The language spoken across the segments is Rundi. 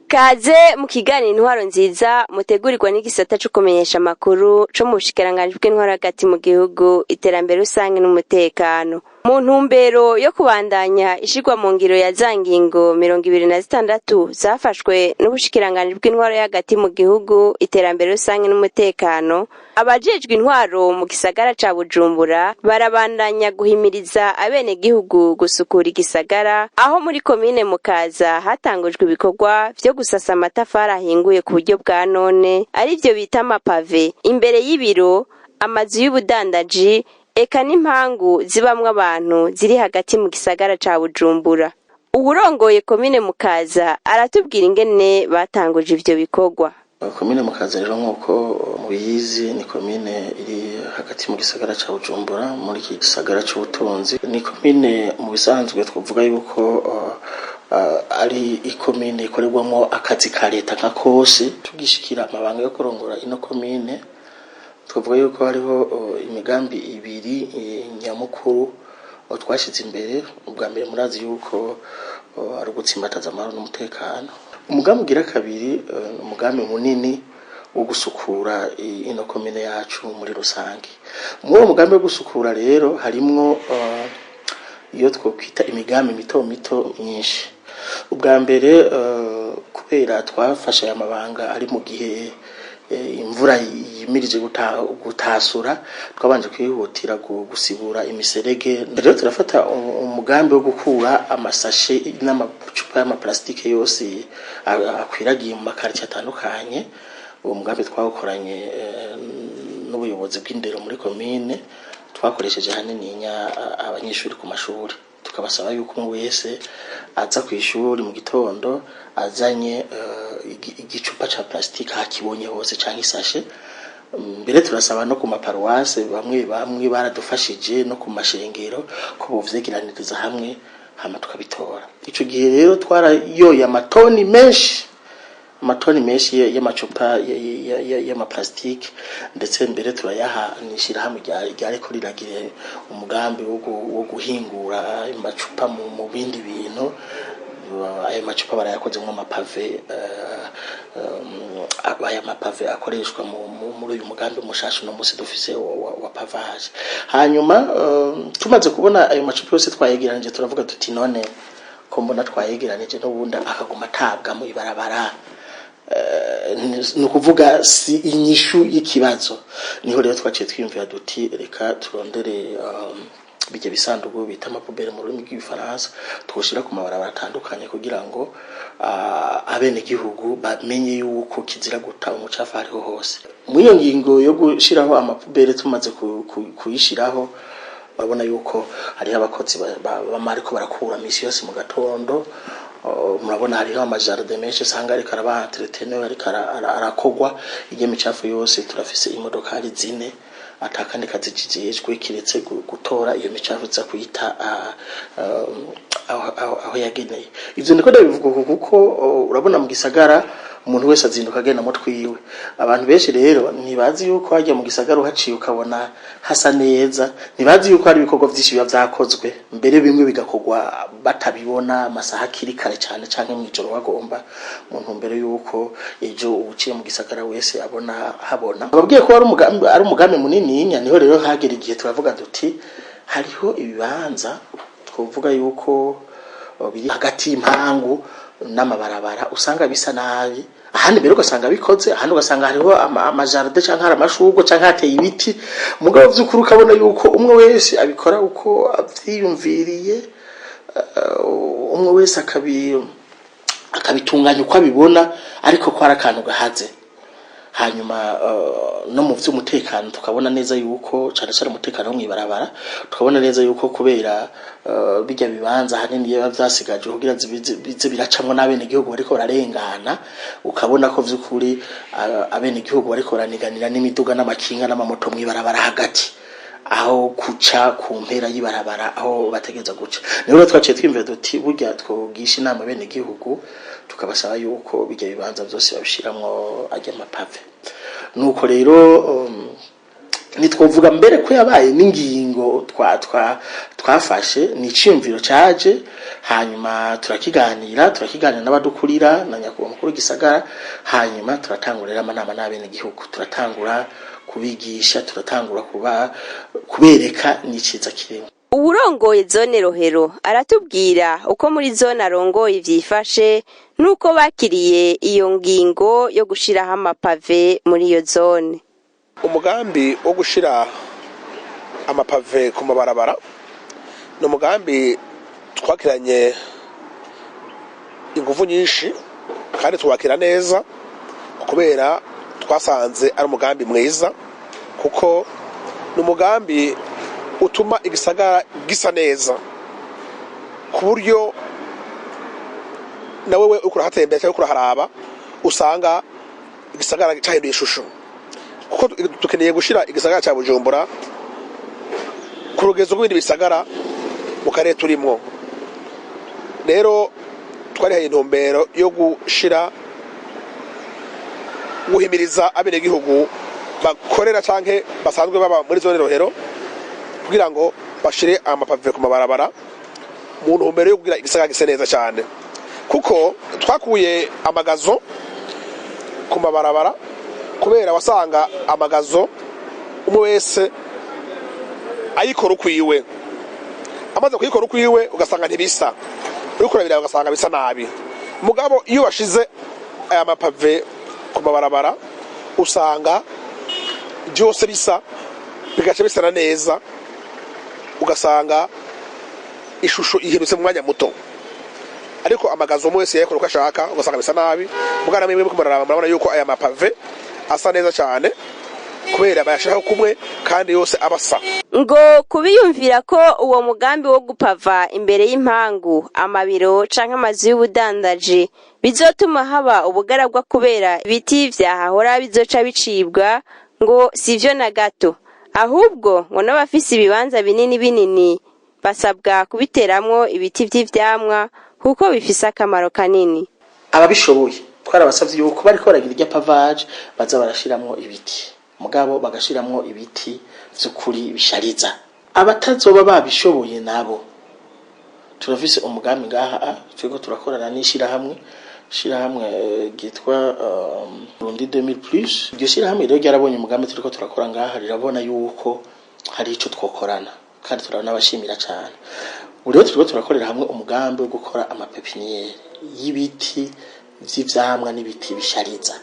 Kaze mu kiganiro Intwaro Nziza mutegurirwa n'igisata co kumenyesha amakuru co mu bushikiranganji bw'intwaro hagati mu gihugu, iterambere rusange n'umutekano. Mu ntumbero yo kubandanya ishirwa mu ngiro ya za ngingo 26 zafashwe n'ubushikiranganji bw'intwaro hagati mu gihugu, iterambere rusange n'umutekano, abajejwe intwaro mu gisagara ca Bujumbura barabandanya guhimiriza abenegihugu gusukura igisagara, aho muri komine Mukaza hatangujwe ibikorwa vyo gusasa amatafari ahinguye ku buryo bwa none, arivyo bita amapave, imbere y'ibiro, amazu y'ubudandaji, eka n'impangu zibamwo abantu ziri hagati mu gisagara ca Bujumbura. Uwurongoye komine Mukaza aratubwira ingene batanguje ivyo bikorwa. Komine Mukaza rero, nk'uko mubizi, ni komine iri hagati mu gisagara ca Bujumbura, muri iki gisagara c'ubutunzi. Ni komine mu bisanzwe twavuga yuko ari ikomine ikorerwamwo akazi ka leta nka kose. Tugishikira amabanga yo kurongora ino komine, twavuga yuko hariho imigambi ibiri nyamukuru twashize imbere. Ubwa mbere, murazi yuko ari ugutsimbataza amahoro n'umutekano. Umugambi ugira kabiri ni umugambi munini wo gusukura ino komine yacu muri rusange. Muri uwo mugambi wo gusukura rero harimwo iyo twokwita imigambi mito mito myinshi. Ubwa mbere, kubera twafashe aya mabanga ari mu gihe imvura yimirije gutasura, twabanje kwihutira gusibura imiserege. Rero turafata umugambi wo gukura amasashe n'amacupa y'amaplastike yose akwiragiye mu makaritsiye atandukanye. Uwo mugambi twawukoranye n'ubuyobozi bw'indero muri komine. Twakoresheje hanininya abanyeshuri ku mashuri, tukabasaba yuko umwe wese aza ku ishuri mu gitondo azanye igicupa ca plastique hakibonye hose canke isashe. Mbere turasaba no ku maparuwase, bamwe bamwe baradufashije, no ku mashengero ko bovyegeraniriza hamwe, hama tukabitora. Ico gihe rero twarayoye amatoni menshi, amatoni menshi y'amacupa y'amaplastike, ndetse mbere turayaha n'ishirahamwe ryariko riragira umugambi wo guhingura ayo macupa mu bindi bintu. Ayo macupa barayakozemwo amapave, aya mapave akoreshwa muri uyu mugambi mushasha uno musi dufise wa pavage. Hanyuma tumaze kubona ayo macupa yose twayegeranije, turavuga tuti: "None ko mbona twayegeranije n'ubundi akaguma atabwa mu ibarabara, ni ukuvuga si inyishu y'ikibazo?" Niho rero twaciye twiyumvira duti: "Reka turondere bijya bisandugu bita amapubere mu rurimi rw'igifaransa, twoshira ku mabarabara atandukanye kugira ngo abenegihugu bamenye yuko kizira guta umucafu ariho hose." Muri iyo ngingo yo gushiraho amapubere, tumaze kuyishiraho, urabona yuko hariho abakozi bama ariko barakura misi yose mu gatondo. Murabona hariho amajaride menshi usanga ariko araba entretenu, ariko arakogwa iyo micafu yose. Turafise imodokari zine, atakandi kazi kijejwe kiretse gutora iyo micafu iza kuyita aho yageneye. Ivyo ndiko ndabivuga uku kuko urabona mu gisagara umuntu wese azinduka agenda mu twiwe. Abantu benshi rero ntibazi yuko hajya mu gisagara uhaciye ukabona hasa neza, ntibazi yuko hari ibikorwa vyinshi biba vyakozwe, mbere bimwe bigakorwa batabibona, amasaha akiri kare cyane canke mw'ijoro, bagomba mu ntumbero yuko ejo uciye mu gisagara wese abona habona. Ababwiye ko ari umugambi munininya. Niho rero hagera igihe turavuga duti: "Hariho ibibanza twovuga yuko biri hagati y'impangu n'amabarabara, usanga bisa nabi, ahandi mbere ugasanga bikoze, ahandi ugasanga hariho amajaride canke hari amashurwe canke hateye ibiti, mugabo vy'ukuri ukabona yuko umwe wese abikora uko avyiyumviriye, umwe wese akabitunganya uko abibona, ariko ko hari akantu gahaze." Hanyuma no mu vy'umutekano tukabona neza yuko, cane cane umutekano wo mw'ibarabara, tukabona neza yuko kubera bijya bibanza hanini biba vyasigaje kugira bize biracamwo n'abenegihugu bariko bararengana, ukabona ko vy'ukuri abenegihugu bariko baraniganira n'imiduga n'amakinga n'amamoto mw'ibarabara hagati, aho kuca ku mpera y'ibarabara aho bategeza guca. Niho rero twaciye twiyumvira duti burya twogisha inama bene gihugu, tukabasaba yuko bijya bibanza byose babishiramwo ajya amapave. Nuko rero nitwovuga mbere ko yabaye n'ingingo twa twa twafashe, ni iciyumviro caje, hanyuma turakiganira n'abadukurira na nyakubahwa mukuru w'igisagara. Hanyuma turatangura rero amanama n'abene gihugu, turatangura kubigisha, turatangura kubereka n'iciza kirimo. Uwurongoye zone Rohero aratubwira uko muri zone arongoye vyifashe n'uko bakiriye iyo ngingo yo gushiraho amapave muri iyo zone. Umugambi wo gushira amapave ku mabarabara ni umugambi twakiranye ingufu nyinshi kandi tuwakira neza, kubera twasanze ari umugambi mwiza, kuko ni umugambi utuma igisagara gisa neza, ku buryo nawe we uriko urahatembera cyangwa uriko uraharaba usanga igisagara cyahinduye ishusho, kuko dukeneye gushira igisagara cya Bujumbura ku rugezo rw'ibindi bisagara mu karere turimwo. Rero twarihaye intumbero yo gushira guhimiriza abenegihugu bakorera canke basanzwe baba muri zone Rohero kugira ngo bashire amapave ku mabarabara, mu ntumbero yo kugira igisagara gise neza cyane, kuko twakuye amagazo ku mabarabara, kubera wasanga amagazo umwe wese ayikora ukwiwe, amaze kuyikora ukwiwe ugasanga ntibisa, uriko urabiraba ugasanga bisa nabi. Mugabo iyo bashize aya mapave ku mabarabara usanga byose bisa, bigaca bisa neza, ugasanga ishusho ihindutse mu mwanya muto. Ariko amagazo umwe wese yayakora uko ashaka, ugasanga bisa nabi. Mugana mwebwe muriko muraraba, murabona yuko aya mapave asa neza cyane, kubera bayashiraho kumwe kandi yose aba asa. Ngo kubiyumvira ko uwo mugambi wo gupava imbere y'impangu, amabiro canke amazu y'ubudandaji bizotuma haba ubugaragwa kubera ibiti vyahahora bizoca bicibwa, ngo sivyo na gato. Ahubwo ngo n'abafise ibibanza binini binini basabwa kubiteramwo ibiti vy'ivyamwa, kuko bifise akamaro kanini. Ababishoboye twarabasavye yuko bariko baragira irya pavage baza barashiramwo ibiti, mugabo bagashiramwo ibiti vy'ukuri bishariza. Abatazoba babishoboye nabo, turafise umugambi ngaha turiko turakorana n'ishirahamwe ryitwa Burundi 2000 plus. Iryo shirahamwe rero ryarabonye umugambi turiko turakora ngaha, rirabona yuko hari ico twokorana, kandi turanabashimira cane. Ubu rero turiko turakorera hamwe umugambi wo gukora amapépinières y'ibiti vy'ivyamwa n'ibiti bishariza.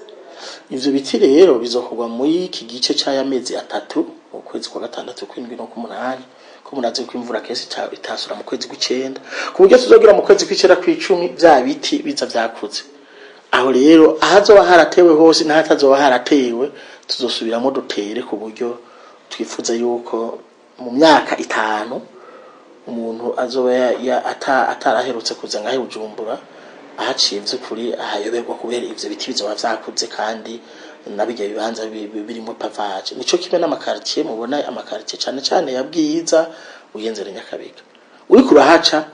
Ivyo biti rero bizokorwa muri iki gice c'aya mezi 3, ukwezi kwa gatandatu, kw'indwi no k'umunani, ko murazi ko imvura kenshi itasura mu kwezi kw'icenda, ku buryo tuzogira mu kwezi kw'icenda, kw'icumi vya biti biza vyakuze. Aho rero ahazoba haratewe hose n'ahatazoba haratewe tuzosubiramo dutere, ku buryo twifuza yuko mu myaka 5 umuntu azoba ataraherutse kuza ngahe Bujumbura, ahaciye vy'ukuri ahayoberwa, kubera ivyo biti bizoba vyakuze kandi nabirya bibanza birimo pavage. Nico kimwe n'amaquartiers, mubona amaquartiers cane cane ya Bwiza, Buyenzere, Nyakabiga, uriko urahaca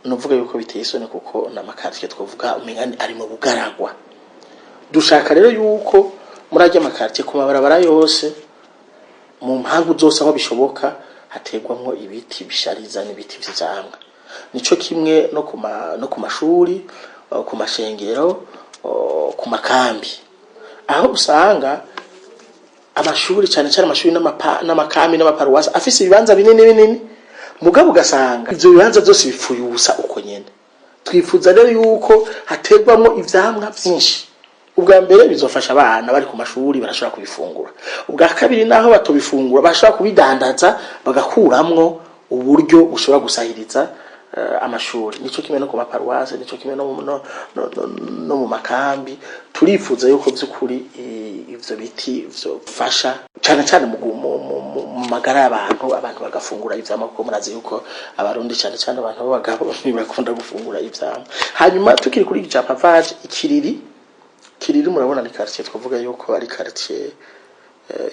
nuvuga yuko biteye isoni, kuko n'amaquartiers twovuga umenga ari mu bugaragwa. Dushaka rero yuko muri arya maquartiers, ku mabarabara yose, mu mpangu zose, aho bishoboka hategwamwo ibiti bishariza n'ibiti vy'ivyamwa. Nico kimwe no ku mashuri, ku mashengero, ku makambi, aho usanga amashuri, cyane cyane amashuri n'amakambi n'amaparuwasi afise ibibanza binini binini, mugabo ugasanga ivyo bibanza byose bipfuye ubusa uko nyene. Twifuza rero yuko hategwamwo ivyamwa vyinshi. Ubwa mbere bizofasha abana bari ku mashuri, barashobora kubifungura. Ubwa kabiri, naho batobifungura, bashobora kubidandaza bagakuramwo uburyo bushobora gusahiriza amashuri. Nico kimwe no ku maparuwase, nico kimwe no mu makambi. Turifuza yuko by'ukuri ivyo biti vyofasha cane cane mu magara y'abantu, abantu bagafungura ivyamwa, kuko murazi yuko Abarundi, cane cane abantu b'abagabo, ntibakunda gufungura ivyamwa. Hanyuma tukiri kuri iki ca pavage, Ikiriri. Kiriri murabona ni quartier twavuga yuko ari quartier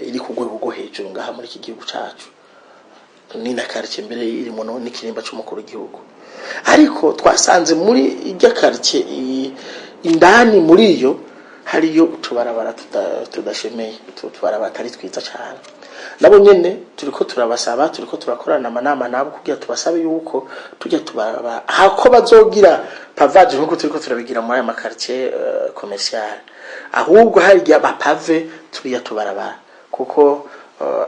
iri ku rwego rwo hejuru ngaha muri iki gihugu cacu, ni na quartier mbere irimo n'ikirimba c'umukuru w'igihugu. Ariko twasanze muri irya quartier indani muri iyo hariyo utubarabara tudashemeye, utubarabara atari twiza cyane. Nabo nyene turiko turabasaba, turiko turakorana amanama nabo kugira tubasabe yuko tujya tubarabara hako bazogira pavage nkuko turiko turabigira muri aya ma quartier commercial, ahubwo harya bapave turiya tubarabara, kuko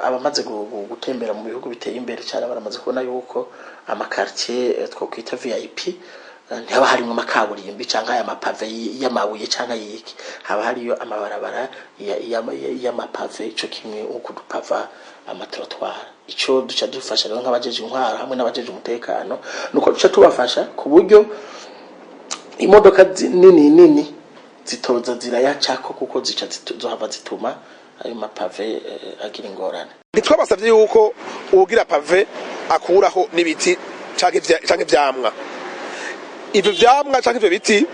abamaze gutembera mu bihugu biteye imbere cyane baramaze kubona yuko ama quartier twokwita VIP ntihaba harimo amakaburimbi cyangwa aya mapave y'amabuye cyangwa yiki, haba hariyo amabarabara y'amapave ico kimwe uko dupava ama trottoir. Ico duca dufasha rero nk'abajeje intwaro hamwe n'abajeje umutekano nuko duca tubafasha ku buryo imodoka nini nini zitoza zirayacako, kuko zica zohava zituma ayo mapave agira ingorane. Ntitwabasabye yuko uwugira pavé akuraho n'ibiti canke ivyamwa. Ivyo vyamwa canke ivyo biti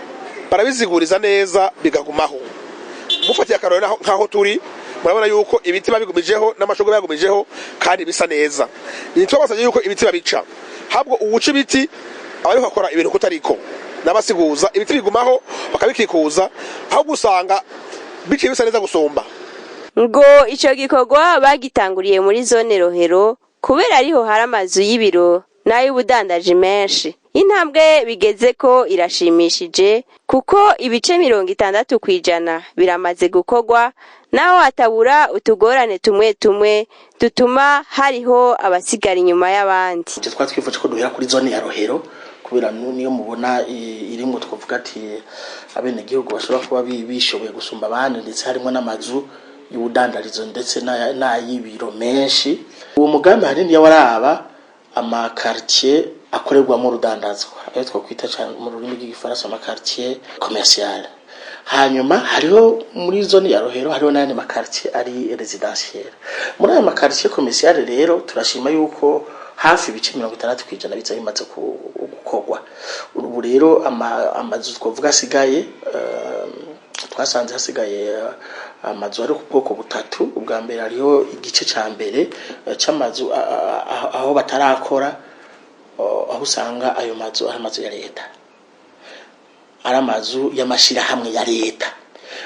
barabiziguriza neza bikagumaho. Mufatiye akarorero nk'aho turi, murabona yuko ibiti babigumijeho n'amashurwe bayagumijeho kandi bisa neza. Ntitwabasabye yuko ibiti babica, habwo uwuca ibiti aba ariko akora ibintu kutariko n'abasiguza. Ibiti bigumaho bakabikikuza, ahubwo usanga biciye bisa neza gusumba. Ngo ico gikorwa bagitanguriye muri zone Rohero kubera ariho hari amazu y'ibiro n'ay'ubudandaji menshi. Intambwe bigeze ko irashimishije, kuko ibice 60% biramaze gukorwa, naho hatabura utugorane tumwe tumwe dutuma hariho abasigara inyuma y'abandi. Icyo twari twifuje ko duhera kuri zone ya Rohero, kubera niyo mubona irimwo twavuga ati abenegihugu bashobora kuba bishoboye gusumba abandi, ndetse harimo n'amazu y'ubudandarizo ndetse n'ay'ibiro menshi. Uwo mugambi hanini waraba ama quartier akorerwamo urudandazwa, ayo twakwita cane mu rurimi rw'Igifaransa ama quartier commercial. Hanyuma hariho muri zone ya Rohero hariho n'ayandi ma quartier ari résidentiel. Muri ayo ma quartier commercial rero turashima yuko hafi ibice 60% biza bimaze gukorwa. Ubu rero amazu twavuga asigaye, twasanze hasigaye amazu ari ku bwoko butatu. Ubwa mbere, hariho igice ca mbere c'amazu aho batarakora, aho usanga ayo mazu ari amazu ya leta, ari amazu y'amashirahamwe ya leta.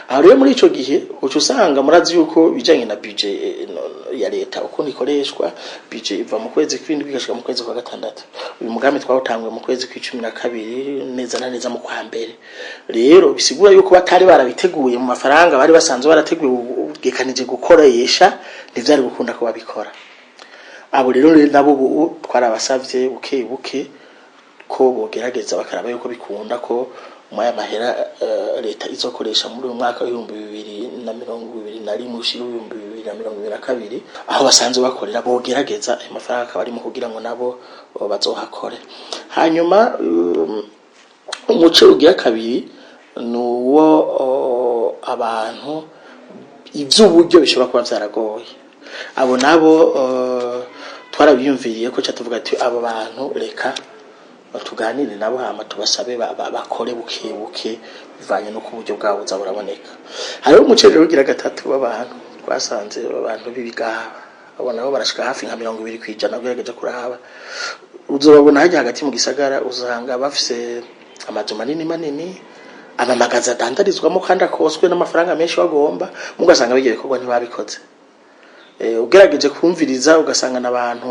Aho rero muri ico gihe uca usanga murazi yuko ibijanye na budget ya leta ukuntu ikoreshwa, budget iva mu kwezi kw'indwi igashika mu kwezi kwa gatandatu. Uyu mugambi twawutanguye mu kwezi kw'icumi na kabiri, neza na neza mu kwa mbere. Rero bisigura yuko batari barabiteguye mu mafaranga bari basanzwe barateguye ugekanije gukoresha, ntivyari gukunda ko babikora. Abo rero nabo ubu twarabasavye buke buke ko bogerageza bakaraba yuko bikunda ko mu aya mahera leta izokoresha muri uyu mwaka w'2021 ushira 2022, aho basanzwe bakorera bogerageza ayo mafaranga akaba arimo kugira ngo nabo bazohakore. Hanyuma umuce ugira kabiri ni uwo abantu ivy'uburyo bishobora kuba vyaragoye. Abo nabo twarabiyumviriye ko tuvuga ati abo bantu reka tuganire nabo, hama tubasabe bakore buke buke bivanye n'uko uburyo bwabo buza buraboneka. Hariho umuce rero ugira gatatu w'abantu twasanze, abantu b'ibigaba. Abo nabo barashika hafi nka 20% ugerageje kuraba. Uzobabona hajya hagati mu gisagara, usanga bafise amazu manini manini, amamagaza adandarizwamo kandi akoswe n'amafaranga menshi bagomba, mugasanga bijya bikorwa ntibabikoze. Ugerageje kumviriza ugasanga n'abantu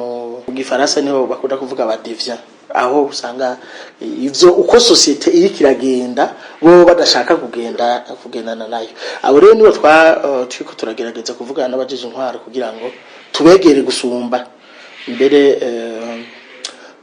mu Gifaransa niho bakunda kuvuga ba déviants, aho usanga ivyo uko société iriko iragenda bo badashaka kugenda kugendana nayo. Abo rero nibo twa turiko turagerageza kuvugana n'abajeje intwaro kugira ngo tubegere gusumba mbere.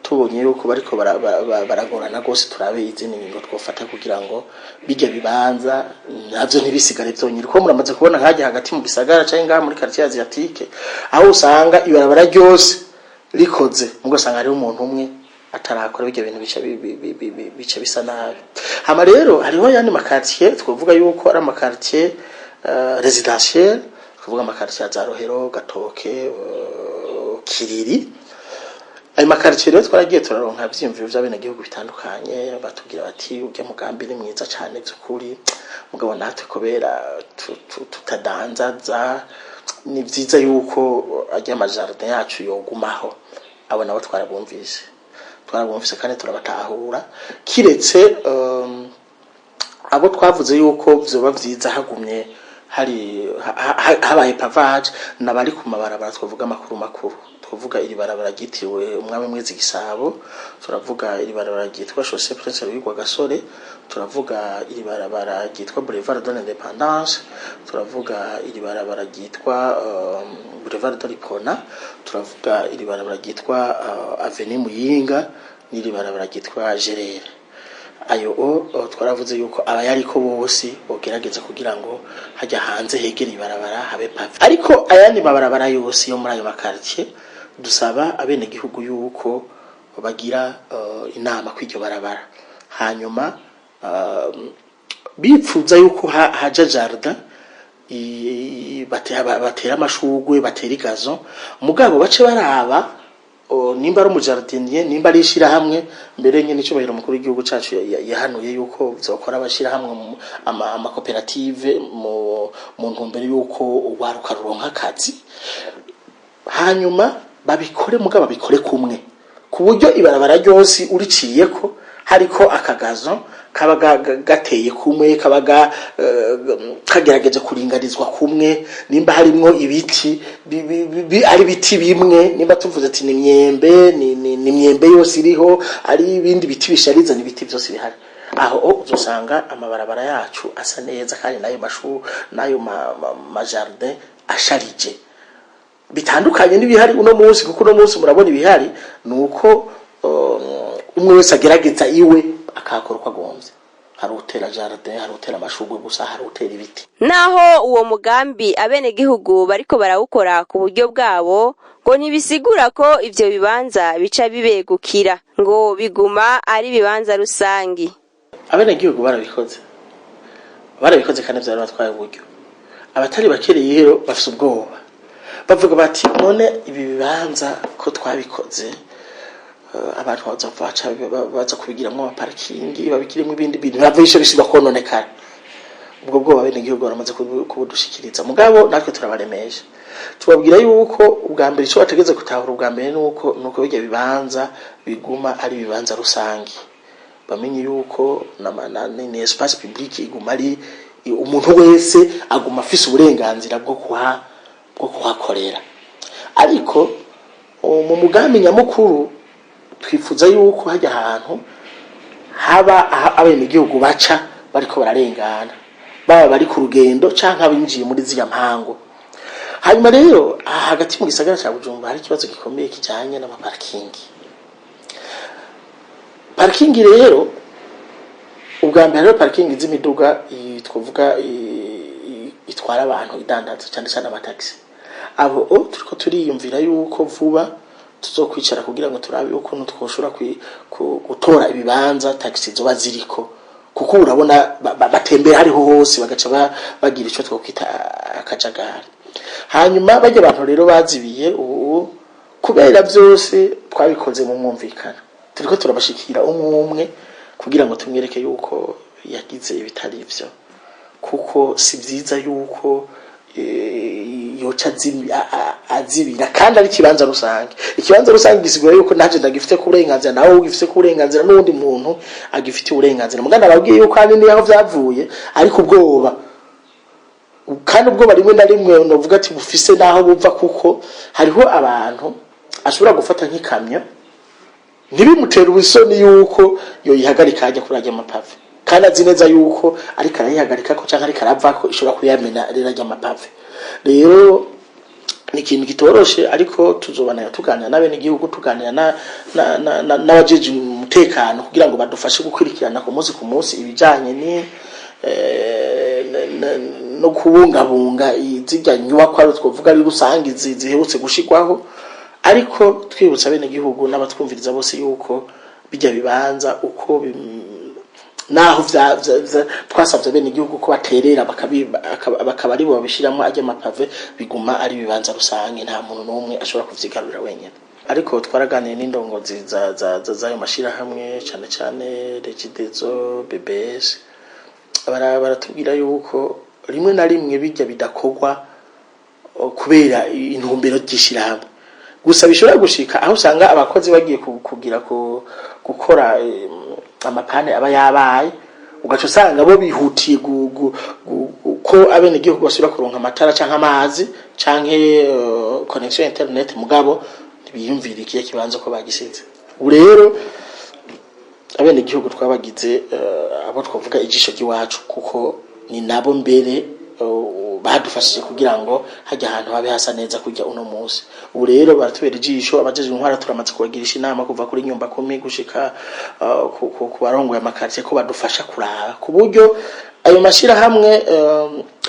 Tubonye yuko bariko baragorana rwose, turabe izindi ngingo twofata kugira ngo bijya bibanza navyo ntibisigare vyonyine, kuko muramaze kubona nkajya hagati mu gisagara canke ngaha muri quartier asiatique, aho usanga ibarabara ryose rikoze, mugasanga hariho umuntu umwe. Atarakora ibyo bintu bica bica bisa nabi. Hama rero hariho yandi ma quartier twavuga yuko ari ama quartier résidentiel, twavuga ama quartier ya za Rohero, Gatoke, Kiriri. Ayo ma quartier rero twaragiye turaronka ivyiyumviro vy'abenegihugu bitandukanye, batubwira bati: "Urya mugambi ni mwiza cane vy'ukuri, mugabo natwe kubera tutadanzaza, ni vyiza yuko arya ma jardin yacu yogumaho." Abo nabo twarabumvise, twarabumvise kandi turabatahura, kiretse abo twavuze yuko vyoba vyiza hagumye hari habaye pavage, nabari ku mabarabara twavuga amakuru makuru. Twavuga iri barabara ryitiriwe Umwami Mwezi Gisabo, turavuga iri barabara ryitwa Chaussée Prince Louis Rwagasore, turavuga iri barabara ryitwa Boulevard de l'Indépendance, turavuga iri barabara ryitwa Boulevard de l'Uprona, turavuga iri barabara ryitwa Avenue Muyinga n'iri barabara ryitwa Gerere. Ayo o twaravuze yuko abayariko bose bogerageza kugira ngo hajya hanze hegera ibarabara habe pavé. Ariko ayandi mabarabara yose yo muri ayo ma quartier, dusaba abenegihugu yuko bagira inama kw'iryo barabara, hanyuma bipfuza yuko haja jardin, batera amashugwe, batera i gazon, mugabo bace baraba nimba ari umu jardinier, nimba ari ishirahamwe. Mbere nyene icubahiro mukuru w'igihugu cacu yahanuye yuko vyokora abashirahamwe amakoperative mu ntumbero yuko urwaruka ruronka akazi, hanyuma babikore, mugabo babikore kumwe, ku buryo ibarabara ryose uriciyeko hariko aka gazon kaba gateye kumwe, kaba kagerageje kuringanizwa kumwe. Nimba harimwo ibiti ari ibiti bimwe, nimba tuvuze ati ni imyembe, ni imyembe yose iriho, ari ibindi biti bishariza, ni ibiti byose bihari aho, uzosanga amabarabara yacu asa neza kandi n'ayo mashu n'ayo ma jardin asharije, bitandukanye n'ibihari uno munsi. Kuko uno munsi murabona ibihari ni uko umwe wese agerageza iwe akahakora uko agombye: hari utera jardin, hari utera amashugwe gusa, hari utera ibiti. Naho uwo mugambi abenegihugu bariko barawukora ku buryo bwabo, ngo ntibisigura ko ivyo bibanza bica bibegukira, ngo biguma ari ibibanza rusangi. Abenegihugu barabikoze, barabikoze kandi vyari batwaye uburyo. Abatari bake rero bafise ubwoba, bavuga bati: "None ibi bibanza ko twabikoze, abantu baza baca baza kubigiramwo ama parking, babigiremo ibindi bintu, bavishe bisubira kononekara." Ubwo bwoba abenegihugu baramaze kubudushikiriza, mugabo natwe turabaremesha, tubabwira yuko ubwa mbere ico bategeze gutahura ubwa mbere nuko birya bibanza biguma ari ibibanza rusangi. Bamenye yuko ni espace public, iguma ari umuntu wese aguma afise uburenganzira bwo kuhakorera. Ariko mu mugambi nyamukuru twifuza yuko hajya ahantu haba aho abenegihugu baca bariko bararengana, baba bari ku rugendo canke abinjiye muri ziriya mpango. Hanyuma rero aha hagati mu gisagara ca Bujumbura hari ikibazo gikomeye kijanye n'ama parking. Parking rero, ubwa mbere rero parking z'imiduga twavuga itwara abantu, idandaza, cyane cyane amatagisi, abo turiko turiyumvira yuko vuba tuzokwicara kugira ngo turabe ukuntu twoshobora gutora ibibanza taxi zoba ziriko, kuko urabona batembera hariho hose, bagaca bagira ico twokwita akajagari. Hanyuma bajya abantu rero bazibiye ubu, kubera byose twabikoze mu mwumvikano, turiko turabashikira umwe umwe kugira ngo tumwereke yuko yagize ibitari ivyo, kuko si vyiza yuko yoca azibira kandi ari ikibanza rusange. Ikibanza rusange gisigura yuko naje ndagifite ku burenganzira, nawe ugifite ku burenganzira, n'uwundi muntu agifite uburenganzira. Mugana ababwiye yuko hanini aho vyavuye ariko ubwoba, kandi ubwoba rimwe na rimwe novuga ati bufise naho buva, kuko hariho abantu ashobora gufata nk'ikamyo ntibimutere ubusoni yuko yoyihagarika ajya kuri ajya ama pavé, kandi azi neza yuko ariko arayihagarika ko canke ariko aravako ishobora kuyamena rero ajya ama pavé. Rero ni ikintu kitoroshe, ariko tuzobana tuganira n'abenegihugu, tuganira n'abajeje umutekano kugira ngo badufashe gukurikirana ku munsi ku munsi ibijanye ni no kubungabunga zirya nyubakwa twovuga ari rusange ziherutse gushirwaho. Ariko twibutsa abenegihugu n'abatwumviriza bose yuko Bijya bibanza uko naho twasavye bene igihugu ko baterera, bakaba ari bo babishiramwo ajya amapave, biguma ari ibibanza rusange, nta muntu n'umwe ashobora kuvyigarurira wenyene. Ariko twaraganiye n'indongozi z'ayo mashirahamwe, cane cane Regideso, BBS, baratubwira yuko rimwe na rimwe bijya bidakorwa kubera intumbero ry'ishirahamwe gusa. Bishobora gushika aho usanga abakozi bagiye kugira gukora amapane aba yabaye, ugaca usanga bo bihutiye ko abenegihugu basubira kuronka amatara canke amazi canke connexion internet, mugabo ntibiyumvira ikihe kibanza ko bagisize. Ubu rero abenegihugu twabagize abo twavuga ijisho ry'iwacu, kuko ni nabo mbere badufashije kugira ngo hajya ahantu habe hasa neza kujya uno munsi. Ubu rero baratubera ijisho. Abajejwe intwara turamaze kubagirisha inama, kuva kuri nyumba kumi gushika ku barongoye amakartie, ko badufasha kuraba ku buryo ayo mashirahamwe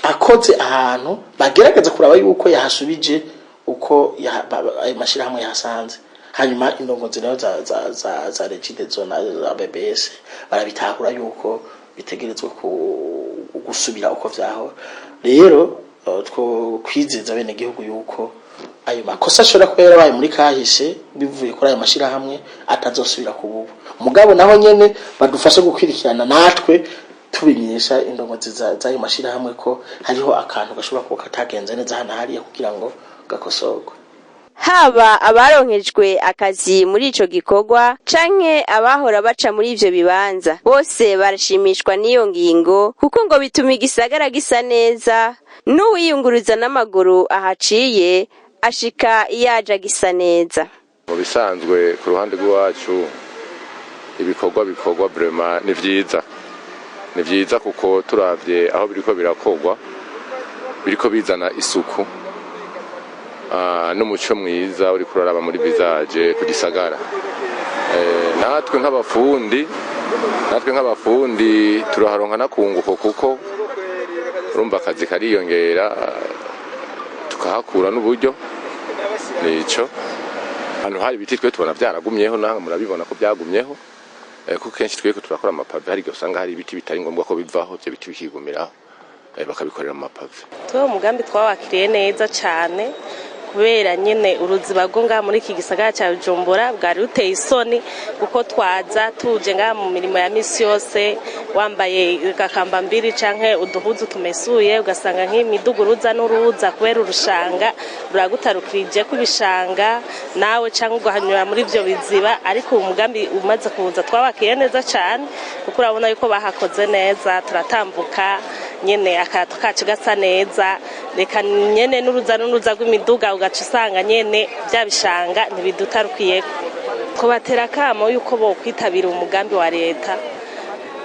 akoze ahantu bagerageza kuraba yuko yahasubije uko ayo mashirahamwe yahasanze. Hanyuma indongozi nayo za Regideso na za BBS barabitahura yuko bitegerezwa gusubira uko vyahora. Rero two kwizeza bene gihugu yuko ayo makosa ashobora kuba yarabaye muri kahise bivuye kuri ayo mashirahamwe atazosubira kububu. Mugabo naho nyene badufashe gukwirikirana, natwe tubimenyesha indongozi z'ayo mashirahamwe ko hariho akantu gashobora kuba katagenze neza hano hariya, kugira ngo gakosorwe. Haba abaronkejwe akazi muri ico gikorwa canke abahora baca muri ivyo bibanza, bose barashimishwa n'iyo ngingo, kuko ngo bituma igisagara gisa neza, n'uwiyunguruza n'amaguru ahaciye ashika iyo aja gisa neza. Mu bisanzwe, ku ruhande rw'iwacu, ibikorwa bikorwa vraiment ni vyiza, ni vyiza, kuko turavye aho biriko birakorwa, biriko bizana isuku n'umuco mwiza uriko uraraba muri visage ku gisagara. Natwe nk'abafundi turaharonka n'akunguko, kuko urumva akazi kariyongera, tukahakura n'uburyo. Nico ahantu hari ibiti twe tubona byaragumyeho, namwe murabibona ko byagumyeho, kuko kenshi tweko turakora amapave, hari igihe usanga hari ibiti bitari ngombwa ko bivaho, ivyo biti bikigumiraho, bakabikorera mu mapave. Tuwe umugambi twawakiriye neza cyane, kubera nyine uruziba rwo ngaha muri iki gisagara cya Bujumbura bwari ruteye isoni, kuko twaza tuje ngaha mu mirimo ya misi yose wambaye agakambambiri canke uduhuzu tumesuye, ugasanga nk'imidugu uruza n'uruza kubera urushanga ruragutarukirije ko ibishanga nawe canke ugahanyura muri ivyo biziba. Ariko uwo mugambi umaze kuza twawakiriye neza cyane, kuko urabona yuko bahakoze neza, turatambuka nyene akarato kacu gasa neza. Reka nyene n'uruza n'uruza rw'imiduga, ugaca usanga nyene bya bishanga ntibidutarukiyeko. Twobatera akamo yuko bokwitabira umugambi wa leta,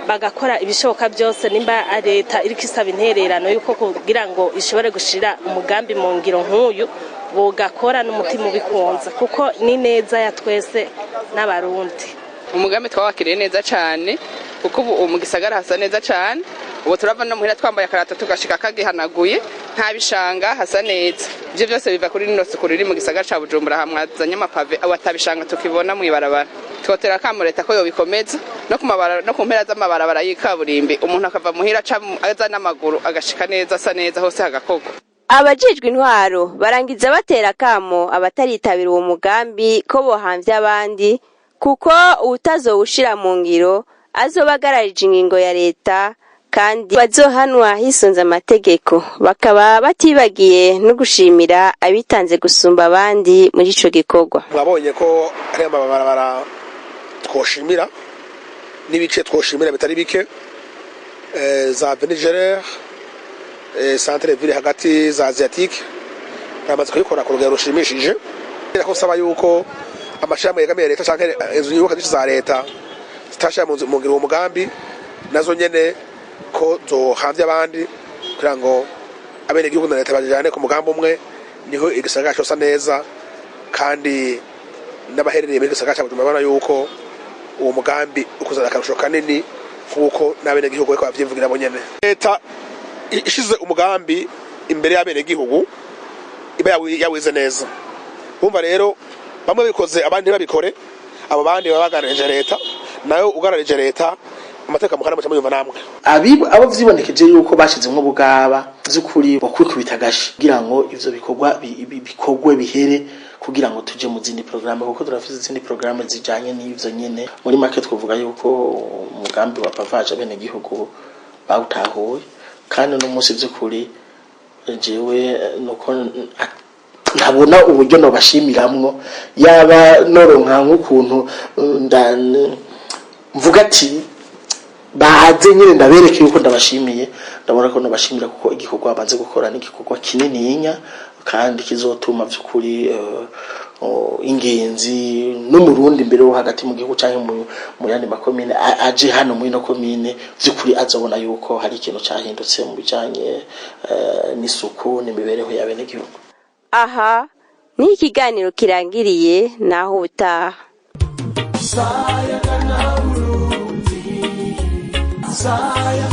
bagakora ibishoboka byose. Nimba leta iriko isaba intererano yuko kugira ngo ishobore gushira umugambi mu ngiro nk'uyu, bogakora n'umutima ubikunze, kuko ni neza ya twese n'Abarundi. Umugambi twawakiriye neza cyane, kuko ubu mu gisagara hasa neza cyane. Ubu turava no muhira twambaye akarato, tugashika kagihanaguye, nta bishanga, hasa neza. Ibyo byose biva kuri rino suku riri mu gisagara ca Bujumbura, hamwazanye amapave, abo atabishanga tukibona mw'ibarabara. Twotera akamo leta ko yobikomeza no ku mabara, no ku mpera z'amabarabara y'ikaburimbi, umuntu akava muhira aca aza n'amaguru, agashika neza, asa neza, hose hagakorwa. Abajejwe intwaro barangiza batera akamo abataritabira uwo mugambi ko bohamvya abandi, kuko uwutazowushira mu ngiro azoba agararije ingingo ya leta, kandi bazohanwa hisunze amategeko. Bakaba batibagiye no gushimira abitanze gusumba abandi muri ico gikorwa. Mwabonye ko ari amabarabara twoshimira n'ibice twoshimira bitari bike, za Venigere, centre ville hagati, za Asiatique, bamaze kubikora ku rugero rushimishije. Ko nsaba yuko amashirahamwe yegamiye leta canke inzu nyubakwa nyinshi za leta zitashira mu ngiro uwo mugambi, nazo nyene ko zohamvya abandi, kugira ngo abenegihugu na leta bajane ku mugambi umwe, niho igisagara cosa neza. Kandi n'abaherereye muri gisagara ca Bujumbura babona yuko uwo mugambi ukuzana akarusho kanini, nk'uko n'abenegihugu bariko bavyivugira bo nyene. Leta ishize umugambi imbere y'abenegihugu iba yawize neza. Bumva rero bamwe bikoze, abandi ntibabikore, Abo bandi baba bagararije leta, nayo ugararije leta amateka mukana muca muyumva namwe. Abo vyibonekeje yuko bashizemwo ubugaba vy'ukuri bokwikubita agashi kugira ngo ivyo bikorwa bikorwe bihere, kugira ngo tuje mu zindi programme, kuko turafise izindi programme zijanye n'ivyo nyene. Muri make twovuga yuko umugambi wa pavage abenegihugu bawutahuye, kandi no munsi vy'ukuri jewe nuko ntabona uburyo nobashimiramwo, yaba noronka nk'ukuntu mvuga ati baze nyine ndabereke yuko ndabashimiye. Ndabona ko nabashimira kuko igikorwa bamaze gukora ni igikorwa kinininya kandi kizotuma vy'ukuri ingenzi n'umurundi mbere wo hagati mu gihugu canke mu yandi makomine aje hano muri no komine, vy'ukuri azobona yuko hari ikintu cahindutse mu bijanye n'isuku n'imibereho y'abenegihugu. Aha niho ikiganiro kirangiriye, naho ubutaha. Sayangana Burundi, saya.